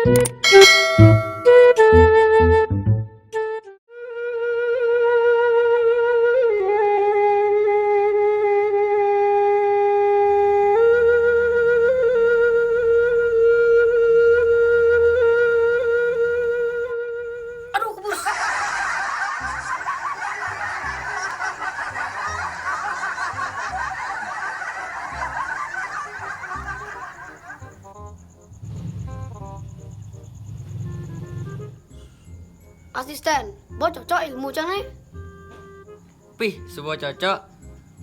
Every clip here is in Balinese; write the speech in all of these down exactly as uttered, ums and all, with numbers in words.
Aduh, kebus. Asisten, bo cocok ilmu cang ne? Pih, sebo cocok.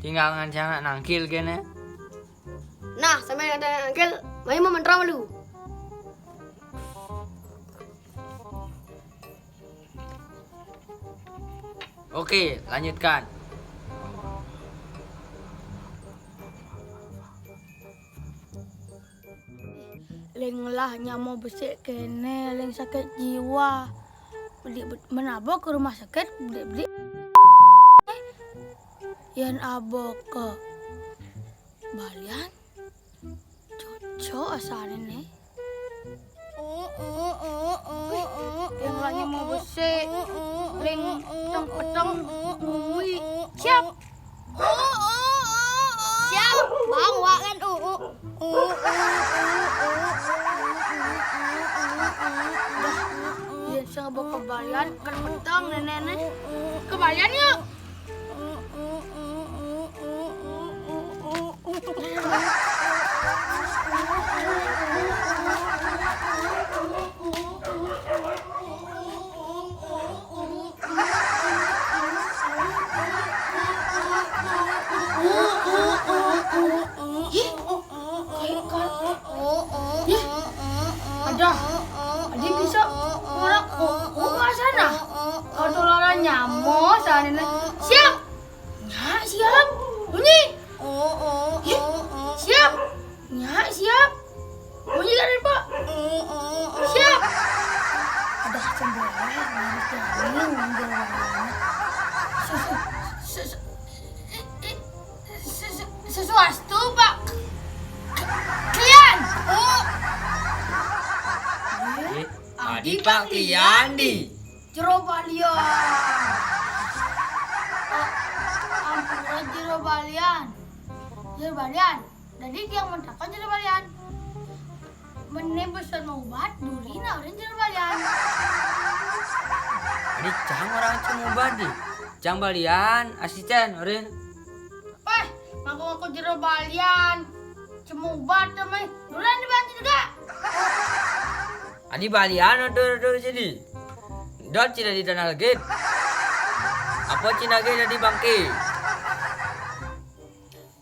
Tinggal ngan cang nak nangkil kene. Nah, sambil ada nangkil, mai mau mentra malu. Oke, lanjutkan. Leng lah nyamo besik kene, leng sakit jiwa. Beli, beli, men abo ke rumah sakit, beli, beli. Yen abo ke balian, cocok asane ne. Leng lah nyamo besik, leng peteng-peteng, bumi. Siap. Siap, Bang, wak kan, uh, uh. Dah, yen sing abo kebalian, kan peteng nenek ne. Kebalian yuk. Ih, kayak kan. Ih, ada. Adi bisa orang kok, kok nggak sana? Kalau tularan nyamo sana. Siap. Nyak, siap. Bunyi. Ih, siap. Nyak, siap. Bunyi kan, Pak? Siap. Ada sembelih, harus jangan mundur. Susu, susu, susu, susu astu, Pak. Kalian. Eh, adi Pak Klian di. Jero balian. Oh, ampura jero balian. Jero balian. Dadi tiang mentakon jero balian. Mene besen obat, duri na orang jero balian. Adi cang orang cang obat di. Cang balian, asisten, orang. Weh, ngaku-ngaku jero balian. Cang obat, namanya. Durian di banci juga. Adi balian, aduh, aduh, jadi. Dot cina di tanah legit. Apa cina ge jadi bangke?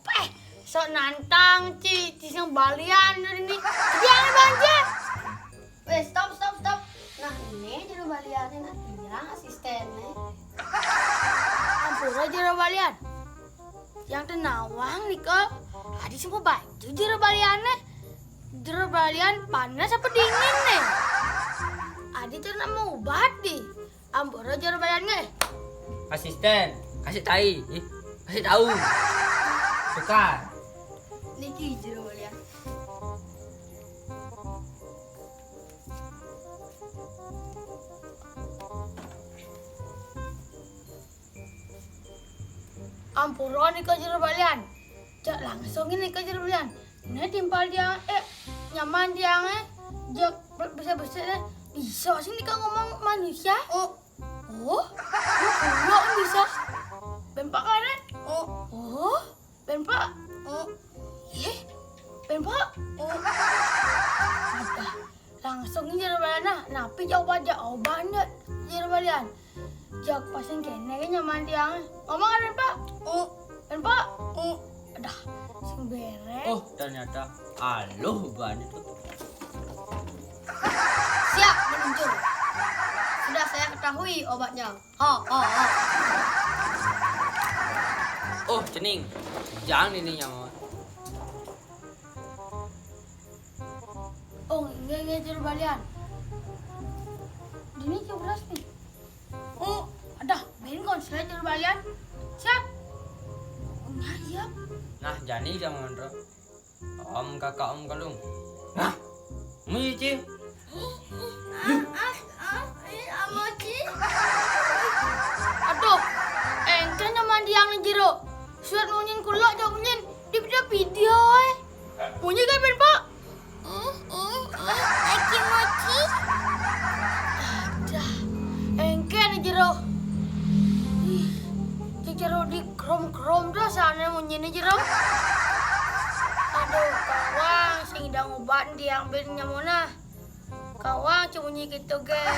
Peh, sok nantang, Ci, Ci sing balian dari ni. Jadi ane banje. Weh, stop, stop, stop. Nah, ini jero baliannya, nah, iya, asistennya. Ampura jero balian. Yang tenawang nika, adi semua baju jero baliannya. Jero balian panas apa dingin nih? Adi tuh nak mau obat di. Ampura jero balian nggih. Asisten, kasih tai, ih, kasih tahu. Tukar. Niki jero balian. Ampura nika jero balian. Cek langsung ini ke jero balian. Ini timpal tiang, eh, nyaman tiang, eh. Jek be-, bisa besar, eh. Bisa sih nika ngomong manusia. Oh. Oh, lu bisa. Bempak kanan. Oh. Oh, bempak. Oh. Eh, bempak. Oh. Ada. Langsung jero balian, nah, napi jawaban, jawabannya jero balian. Jak pasang kene kan nyaman tiang. Ngomong ada, Pak? Oh. Kan, Pak? Oh. Dah, sing beres. Oh, ternyata aluh ban itu. Siap meluncur. Sudah saya ketahui obatnya. Ha, ha, ha. Oh, cening. Jangan ini nyaman. Oh, nggih, nggih, jero balian. Dini coba nih. Oh, ada, ben konslet jero balian. Siap. Nah, siap. Nah, jani jangan ro. Om kakak om kalung. Nah, mui ci. Yo, eh. Munyi kan, Ben, Pak? Ih, ih, ih, aki moci. Dah, engke ne jero. Ih, jero di krom-krom dah sana munyine jero. Aduh, kawang sing idang obat diambil nyamona. Kawang cuma munyi gitu, geng.